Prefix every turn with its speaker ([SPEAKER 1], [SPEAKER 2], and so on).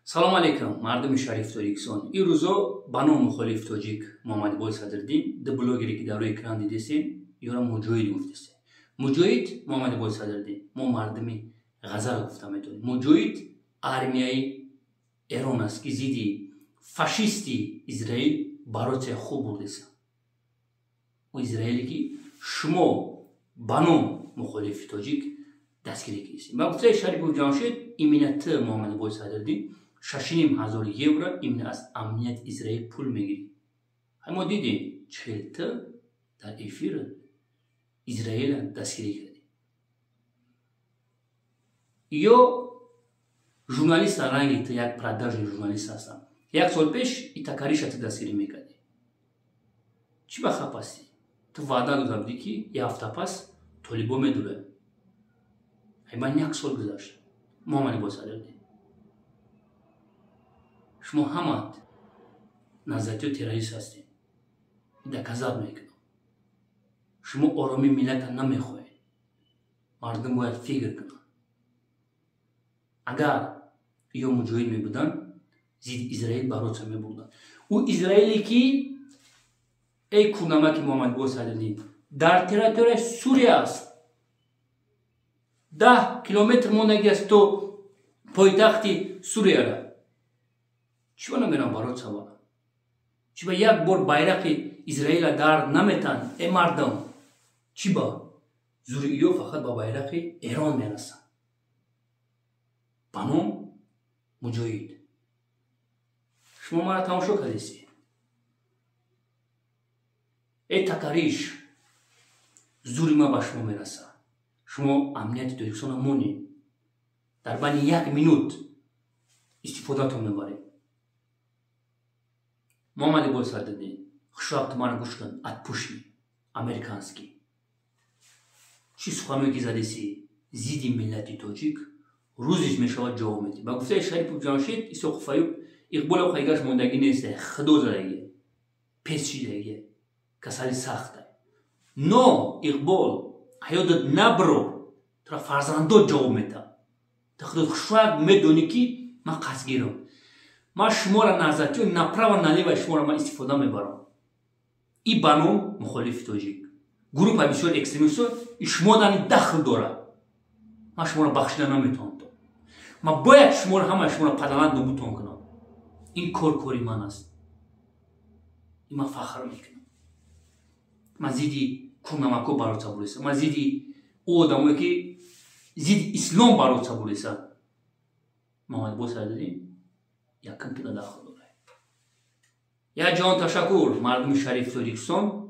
[SPEAKER 1] Салом алейкум, мардуми шариф Тоҷикистон. Ин рӯзо ба ном мухолиф тоҷик Муҳаммадиқболи Садриддин, ду блогере, ки дар рӯи экран дидесем, ёра муҷоҳид гуфтесем. Муҷоҳид Муҳаммадиқболи Садриддин, мо мардуми Ғазаро гуфта метавонем. Муҷоҳид армияи Эрон аст, ки зидди фашисти Израил бароция хуб бурдеса. О Израиле, ки шумо ба ном мухолифи тоҷик дастгирӣ кардем. Ба гуфтаи Шарипов Ҷамшед, именно т Муҳаммадиқболи Садриддин 6,5 ҳазор евро именно аз амнияти Израил пул мегирӣ. Мо дидем, чел т дар эфир Израила дастгирӣ кардем. Ё журналист ранги т як продажный журналист ҳастам. Як сол пеш итакариша ту дастгирӣ мекардӣ. Чӣ ба хап ҳастӣ? Ту ваъда дода будӣ, ки як ҳафта пас толибо медурад. Ман як сол гузашт. Муҳаммадиқбол Садриддин, шумо ҳамат назаритиё террорист ҳастед, доказать мекунам. Шумо оромии миллата намехоҳед. Мардум бояд фикр кунанд. Агар ё муҷоҳид мебуданд, зидди Израил бороться мебурданд. Ӯ Израиле, ки эй кунамаки Муҳаммадиқбол Садриддин дар территорияи Сурия аст, 10 километр мондагӣ аст то пойтахти Сурияра. Чӣ ба намерам бороться барам? Чӣ ба як бор байрақи Израила дар наметанд? Э мардам, чӣ ба зури иё фақат ба байрақи Эрон мерасанд ба ном муҷоҳид? Шумо мара тамошо кардесед. Э такариш, зури ман ба шумо мерасад. Шумо амнияти Тоҷикистона монед, дар байни як минут истифодатон мебаред. Муҳаммадиқбол Садриддин, хушвақт мара гӯш кун. Отпушни американский чӣ суханое, ки задеси зидди миллати тоҷик, рӯзиш мешавад, ҷавоб медиҳ. Ба гуфтаи Шарипов Ҷамшед, Исоқов Аюб, Иқболов хайгаш мондагӣ нест, худо задагӣ, пес шидагӣ, касали сахта. Но Иқбол, ҳаётат набро, тура фарзандот ҷавоб метавад. Ту худот хушвақт медонӣ, ки ман қасдгирам. Ман шуморо назатиё направо налево шуморо ман истифода мебарам. И ба ном мухолифи тоҷик группа бисёр экстремисто и шумо дани дахл дорад. Ман шуморо бахшида наметавонам. Ман бояд шуморо, ҳамаи шуморо падаланд нобудтон кунам. Ин кор кори ман аст. Ман фахр мекунам. Ман зидди курнамако бороться буресам. Ман зидди ӯ одамое, ки зидди ислом бороться буресам. Муҳаммадиқбол Садриддин, якум туда дахл дорад. Як ҷаҳон ташаккур, мардуми шарифи Тоҷикистон.